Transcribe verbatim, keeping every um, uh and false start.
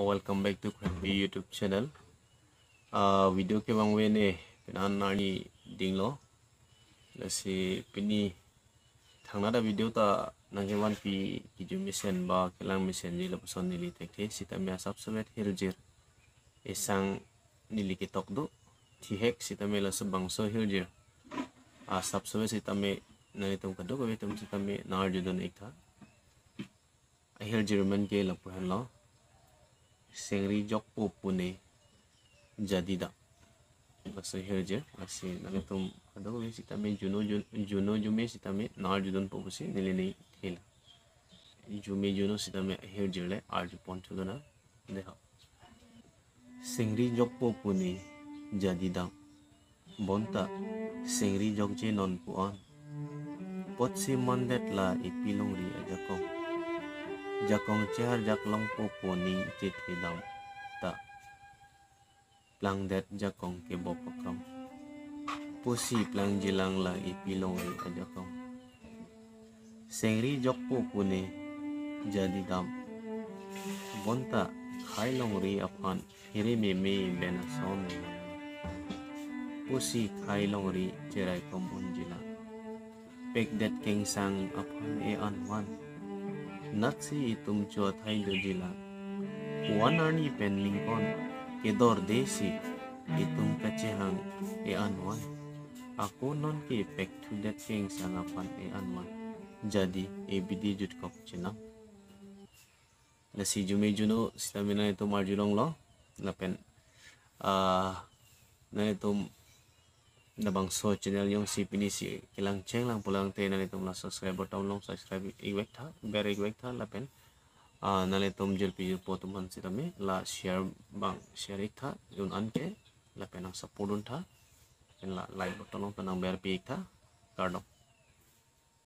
Welcome back to Krenpi YouTube channel. Ah, video kevangve ne penang arni dinglo. Lasi pini thangnat a-video ta nangkevanpi kejui mesen ba kelang mesenji lapuson neli thekthe sitame asap sovet hirjir. Esang neli ketok do. Thihek sitame laso bangso hirjir asap sovet sitame nanglitum kadokave atum sitame nangarjudun iktha. Ahirjir amen ke lapu henlo. Sengri jokpo pune jadi dam. Laso hirjir, lasi nanglitum kadokave sitame juno jun-, juno jume sitame nangarjudunpo pusi neli ningthela. Jume juno sitame ahirjir le arjupon chulona. Deho. Sengri jokpo pune jadi dam. Bonta sengri jokje non pu-an. Apotsi mandet la epi longri ajakong. Jakong cheharjak longpo pu aning chethe dam ta plangdet jakong kebop akam. Pusi plangjilang la epi longri ajakong. Sengri jokpo pune jadi dam. Bonta khai longri aphan phere meme ben ason. Pusi khai longri cherai komun jilang. Pekdet kengsang aphan e-an van. Natsi itum cho athai dojilang. Puan arni pen ningkon kedorde si itum kachehang e-an van. Ako nonke pekthudet kengsang aphan e-an van. Jadi ebidi jutkok chenam. Lasi jume juno sitame nanglitum arjulonglo. Lapen, ah, nanglitum labangso channel jongsi pini si kelang chenglang pulang te nanglitum la subscribe button along subscribe ikvektha, ber ikvektha lapen, ah, nanglitum jirpi jirpo atum aphan sitame la share bang share iktha un-an ke lapen nang support untha. Lapen la like button along ta nang berpi iktha. Kardom.